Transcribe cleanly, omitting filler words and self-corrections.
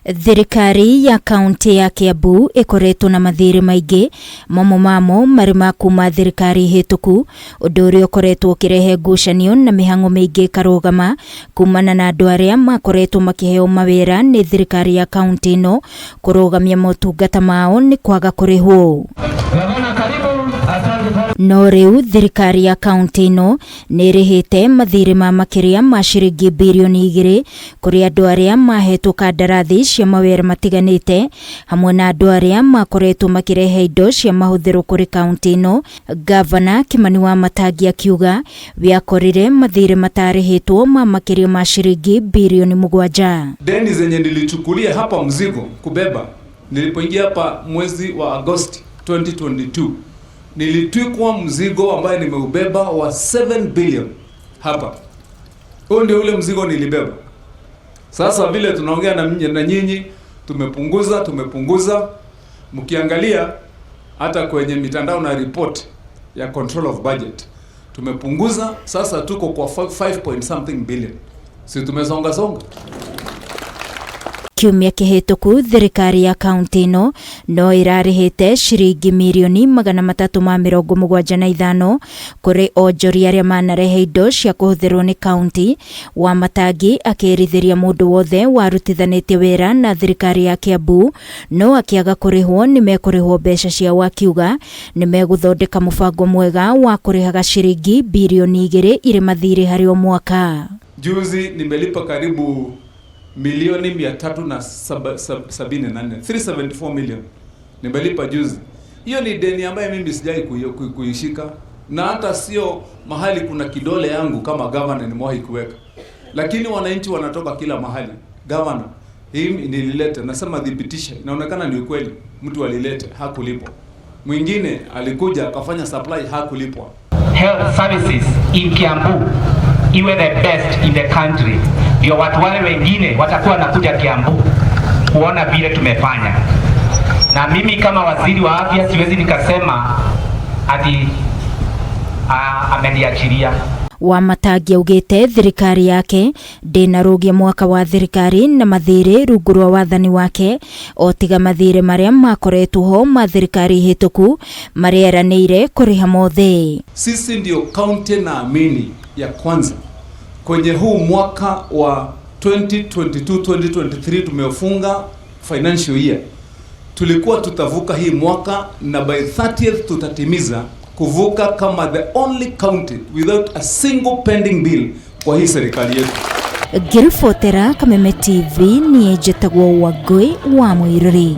Thirikari ya kaunti ya Kiambu ĩkoretwo na mathirĩ maingĩ, mamwe mamo marĩ ma kuma thirikari hĩtũku, ũndũ ũrĩa ũkoretwo ũkĩrehe ngucanio na mĩhang'o mĩingĩ ĩkarũgama kumana na andũ arĩa makoretwo makĩheo mawĩra nĩ thirikari ya kaunti ĩno kũrũgamia motungata mao nĩ kwaga kũrĩhwo. No rĩu thirikari ya kaunti ĩno nĩ ĩrĩhĩte mathirĩ ma makĩria ma ciringi birioni 2 kũrĩ andũ arĩa mahetwo kandarathi cia mawĩra matiganĩte, hamwe na andũ arĩa makoretwo makĩrehe indo cia mahũthĩro kũrĩ kaunti ĩno. Gavana Kimani Wamatangi akiuga wĩakorire mathirĩ matarĩhĩtwo ma makĩria ma ciringi birioni 7. Deni zenye nilichukulia hapa mzigo kubeba nilipoingia hapa mwezi wa Agosti 2022, nilitwikwa mzigo ambaye nimeubeba wa 7 billion hapa. Huo ndio ule mzigo nilibeba. Sasa vile tunaongea na nyinyi, tumepunguza tumepunguza. Mkiangalia hata kwenye mitandao na report ya control of budget, tumepunguza. Sasa tuko kwa 5 point something billion, si tumesonga songa? Kiumia kĩhĩtũku thirikari ya kaunti ĩno no ĩrarĩhĩte ciringi mirioni 375 kũrĩ onjoria arĩa manarehe indo cia kũhũthĩrwo nĩ kaunti. Wamatangi akĩrithĩria mũndũ wothe warutithanĩtie wĩra na thirikari ya Kiambu no akĩaga kũrĩhwo nĩ mekũrĩhwo mbeca ciao, akiuga nĩ megũthondeka mũbango mwega wa kũrĩhaga ciringi birioni 2 irĩ mathirĩ harĩ o mwaka. Juzi nimelipa karibu milioni 374, 374 million nimelipa juzi. Hiyo ni deni ambayo mimi sijai kuishika na hata sio mahali kuna kidole yangu kama governor nimewahi kuweka, lakini wananchi wanatoka kila mahali. "Governor, hii nilileta," nasema thibitisha, inaonekana ni ukweli, mtu alileta hakulipwa, mwingine alikuja akafanya supply hakulipwa. Health services in Kiambu iwe the best in the country, ndio watu wale wengine watakuwa wanakuja Kiambu kuona vile tumefanya. Na mimi kama waziri wa afya siwezi nikasema ati ameniachilia. Wamatangi augĩte thirikari yake ndĩnarũgia mwaka wa thirikari na mathirĩ rungu rwa wathani wake, o tiga mathirĩ marĩa makoretwo ho ma thirikari hĩtũku marĩa eranĩire kũrĩha mothe. Sisi ndio kaunti naamini ya kwanza kwenye huu mwaka wa 2022-2023 tumefunga financial year. Tulikuwa tutavuka hii mwaka na by 30th tutatimiza kuvuka kama the only county without a single pending bill kwa hii serikali yetu. Ngĩribotera Kameme TV, niĩ njĩtagwo Wangũi wa Mũirũrĩ.